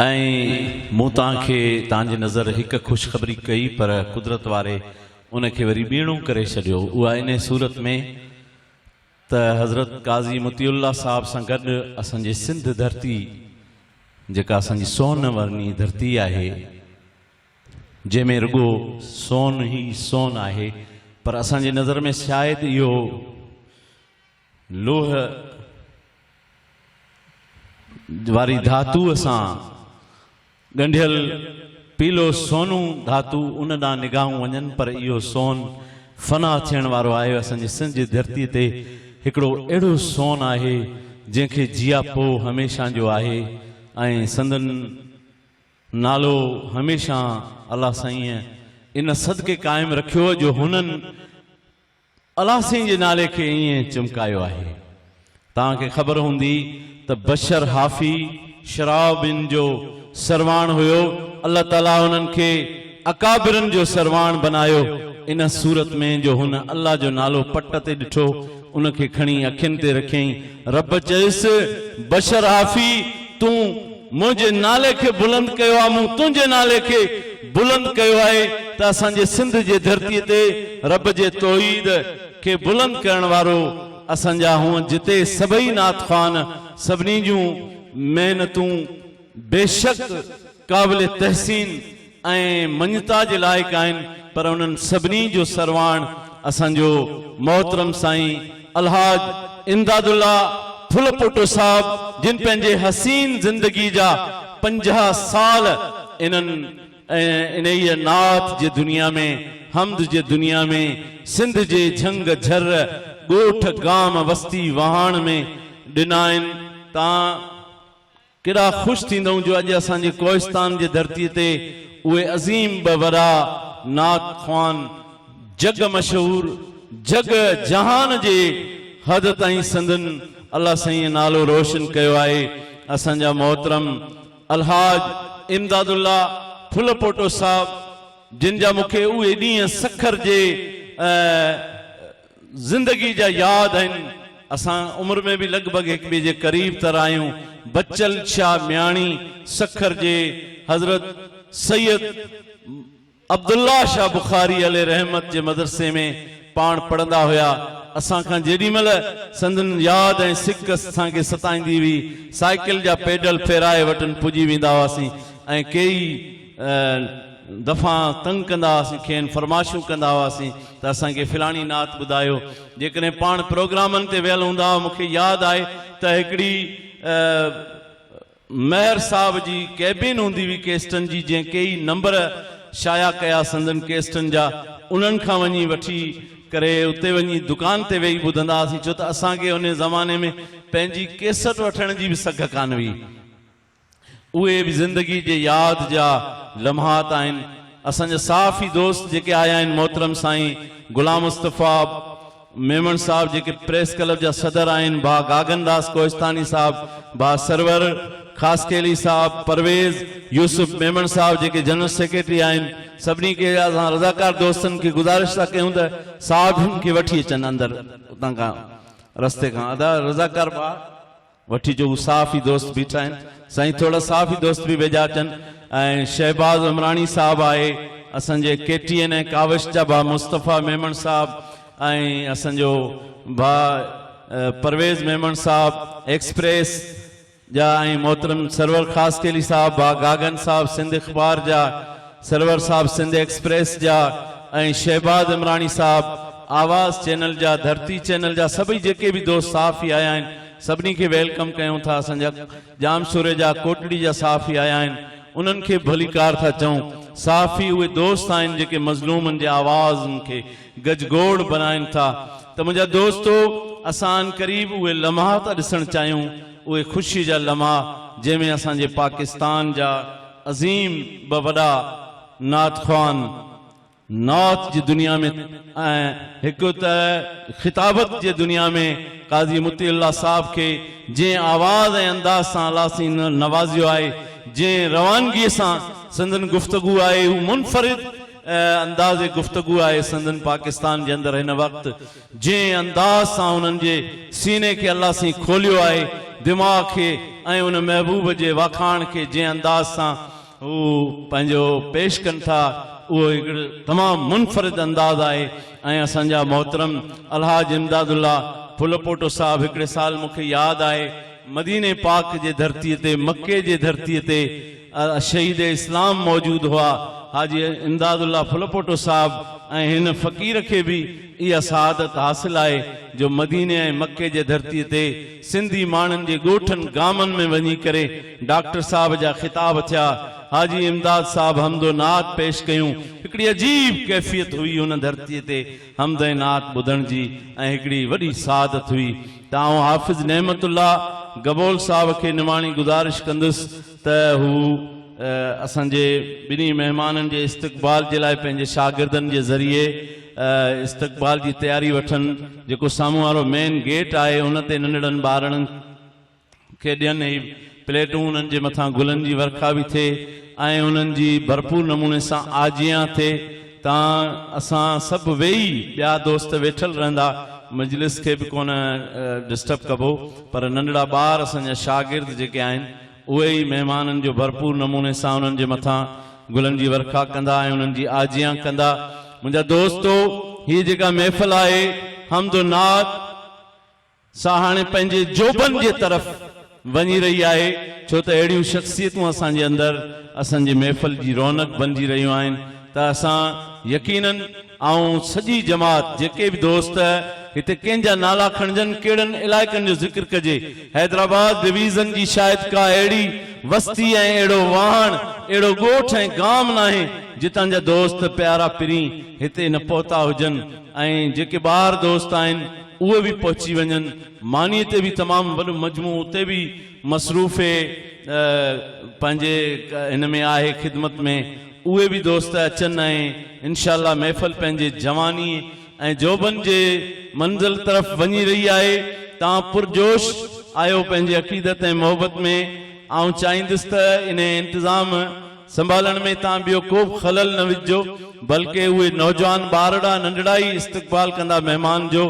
۽ مون توهان کي توهان جي نظر هڪ خوشخبري ڪئي پر قدرت واري ان کي وري ٻيڻو ڪري ڇڏيو. اها انهي صورت ۾ ته حضرت قاضي مطيع الله صاحب سان گڏ اسان جي سنڌ ڌرتي جيڪا اسان جي سون ورني ڌرتي آهي جنهن ۾ رڳو سون ئي سون آهي پر اسان جي نظر ۾ شايد اهو لوهه واري ڌاتوء سان ڳنڍيل پيلو سونو ڌاتو ان ڏانهن نگاهون وڃن پر اهو سون فنا ٿيڻ وارو آهي. اسان جي سنڌ جي ڌرتيء تي هڪڙو اهڙو سون آهي جنهن کي جياپو هميشه جو آهي ۽ سندن نالو هميشه الله سائينء ان صدقي قائم رکيو جو هنن الله سائين جي نالي کي ائين چمڪايو آهي. توهان کي خبر هوندي ته بشر حافي شرابين جو سرواڻ هيو، الله تعاليٰ انهن کي اڪابرن جو سرواڻ بنايو، ان صورت ۾ جو هن الله جو نالو پٽ تي ڏٺو، ان کي کڻي اکين تي رکيائين، رب چيس، بشر حافي! تون منهنجي نالي کي بلند ڪيو آهي، مون تنهنجي نالي کي بلند ڪيو آهي ته اسان جي سنڌ جي ڌرتي تي رب جي توحيد کي بلند ڪرڻ وارو اسان جا هونء جتي سڀئي نعت خوان سڀني جون محنتون بيشڪ قابل تحسين ۽ مڃتا جي لائق آهن پر انهن سڀني جو سرواڻ اسان جو محترم سائين الحاج امداد الله ڦلپوٽو صاحب جن پنهنجي حسين زندگي جا 50 سال انهن انهيء نعت جي دنيا ۾ حمد جي دنيا ۾ سنڌ جي جهنگ جهر ڳوٺ گام وستي واهڻ ۾ ڏنا آهن تان ڪيڏا خوش ٿيندؤن جو اڄ اسان جي ڪوهستان جي ڌرتيء تي اهي عظيم ٻه وڏا نعت خوان جڳ مشهور جڳ جهان جي حد تائين سندن الله سائينء نالو روشن ڪيو آهي. اسان جا محترم الحاج امداد الله ڦلپوٽو صاحب جن جا مون کي اهي ڏينهن سکر جي زندگي جا ياد آهن. اسان عمر ۾ به لڳ ڀڳ هڪ ٻئي جي قريب تر آهيون. بچل شاهه مياڻي سکر جي حضرت سيد عبدالله شاهه بخاري عليه رحمت جي مدرسي ۾ پاڻ پڙهندا هيا. اسان کان جيڏي مهل سندن ياد ۽ سڪ اسان کي ستائيندي هئي، سائيڪل جا پيڊل ڦيرائي وٽن پڄي ويندا هئاسين ۽ ڪيئي دفعا تنگ ڪندا هئاسين، کين فرمائشون ڪندا هئاسين ته اسان کي فلاڻي نعت ٻڌايو. جيڪڏهن پاڻ پروگرامن تي ويل هوندا هئا، مون کي ياد آهي ته هڪڙي مهر صاحب جي ڪيبين هوندي هئي ڪيسٽن جي، جنهن ڪيئي نمبر شايع ڪيا سندن ڪيسٽن جا، انهن کان وڃي وٺي ڪري اتي وڃي دڪان تي ويهي ٻڌندا هئاسين، ڇو ته اسان کي انهي زماني ۾ پنهنجي ڪيسٽ وٺڻ جي به سگهه ڪانه هئي. اهي به زندگي جي ياد جا لمحات آهن. اسان جا صحافي دوست جيڪي آيا آهن محترم سائين غلام مصطفيٰ ميمڻ صاحب جيڪي پريس ڪلب جا صدر آهن، ڀاء گاگن داس ڪوهستاني صاحب، ڀاء سرور خاصخيلي صاحب، پرويز يوسف ميمڻ صاحب جيڪي جنرل سيڪريٽري آهن، سڀني کي اسان رضاڪار دوستن کي گذارش ٿا ڪيون ته صحافين کي وٺي اچن اندر اتان کان رستي کان ادا رضاڪار ڀاء. وٺي جو هو صحافي دوست بيٺا آهن سائين ٿورا صحافي دوست به ويجها اچن ۽ شهباز عمراڻي صاحب آهي اسان جي ڪي ٽي اين ۽ ڪاوش جا ڀاء مصطفيٰ ميمڻ صاحب ۽ اسان جو ڀاء پرويز ميمڻ صاحب ايڪسپريس جا ۽ محترم سرور خاصخيلي صاحب ڀاء گاگن صاحب سنڌ اخبار جا سرور صاحب سنڌ ايڪسپريس جا ۽ شهباز عمراڻي صاحب آواز چينل جا ڌرتي چينل جا سڀئي جيڪي به دوست صحافي آيا آهن سڀني کي welcome ڪيون ٿا اسان جا ڄامشوري جا ڪوٽڙي جا صحافي آيا آهن انهن کي به ڀليڪار ٿا چئون صحافي اهي دوست آهن جيڪي مظلومن جي آوازن کي گجگوڙ بنائن ٿا ته منهنجا دوستو اسان عنقريب اهي لمحا ٿا ڏسڻ چاهيون اهي خوشي جا لمحا جنهن ۾ اسان جي پاڪستان جا عظيم ٻه وڏا نعت خوان نعت جي دنيا ۾ ۽ هڪ ته خطابت جي دنيا ۾ قاضي مطيع الله صاحب کي جنهن آواز ۽ انداز سان الله سائين نوازيو آهي، جنهن روانگيء سان سندن گفتگو آهي، هو منفرد انداز گفتگو آهي سندن پاڪستان جي اندر هن وقت جنهن انداز سان انهن جي سيني کي الله سائين کوليو آهي، دماغ کي ۽ ان محبوب جي واکاڻ کي جنهن انداز سان هو پنهنجو پيش ڪن ٿا اهو هڪڙو تمام منفرد انداز آهي ۽ اسان جا محترم الحاج امداد الله ڦلپوٽو صاحب هڪڙي سال مون کي ياد آهي مديني پاڪ جي ڌرتي تي مڪي جي ڌرتي تي شهيد اسلام موجود هئا حاجي امداد الله ڦلپوٽو صاحب ۽ هن فقير کي به اها سعادت حاصل آهي جو مديني ۽ مڪي جي ڌرتي تي سنڌي ماڻهن جي ڳوٺن گامن ۾ وڃي ڪري ڊاڪٽر صاحب جا خطاب ٿيا، حاجي امداد صاحب حمد و نعت پيش ڪيون، هڪڙي عجيب ڪيفيت هئي ان ڌرتي تي حمد ۽ نعت ٻڌڻ جي ۽ هڪڙي وڏي سعادت هئي ته آئون حافظ نعمت الله گبول صاحب کي نماڻي گذارش ڪندس ته هو اسان جي ٻنهي مهمانن جي استقبال جي لاء پنهنجي شاگردن جي ذريعي استقبال جي تياري وٺن، جيڪو سامهون وارو مين گيٽ آهي ان تي ننڍڙن ٻارڙن کي ڏين هي پليٽون انهن جي مٿان گلن جي ورکا به ٿئي ۽ انهن جي ڀرپور نموني سان آجيان ٿئي تان اسان سڀ ويهي ٻيا دوست ويٺل رهندا مجلس کي به ڪونه ڊسٽرب ڪبو پر ننڍڙا ٻار اسان جا شاگرد جيڪي آهن اهي ئي مهمانن جو ڀرپور نموني سان انهن جي مٿان گلن جي ورکا ڪندا ۽ انهن جي آجيان ڪندا. منهنجا دوستو! هيء جيڪا محفل آهي، حمد و نعت، سا هاڻي پنهنجي جوڀن جي طرف وڃي رهي آهي، ڇو ته اهڙيون شخصيتون اسان جي اندر اسان جي محفل جي رونق بنجي رهيون آهن ته اسان يقيناً آئون سڄي جماعت جيڪي به دوست هتي ڪنهن جا نالا کڻجن ڪهڙن علائقن جو ذڪر ڪجي حيدرآباد ڊويزن جي شايد ڪا اهڙي وستي ۽ اهڙو واهڻ اهڙو ڳوٺ ۽ گام ناهي جتان جا دوست پيارا پرين هتي نه پهتا هجن ۽ جيڪي ٻاهر دوست آهن اهي به پهچي وڃن ماني تي به تمام وڏو مجموعو اتي به مصروف پنهنجي هن ۾ آهي خدمت ۾ اهي به دوست اچن ۽ انشاء الله محفل پنهنجي جواني ۽ جوڀن جي منزل طرف وڃي رهي آهي توهان پرجوش آهيو پنهنجي عقيدت ۽ محبت ۾ آئون چاهيندس ته انهي انتظام سنڀالڻ ۾ توهان ٻيو ڪو به خلل نه وجهجو بلڪه اهي نوجوان ٻارڙا ننڍڙا ئي استقبال ڪندا مهمان جو.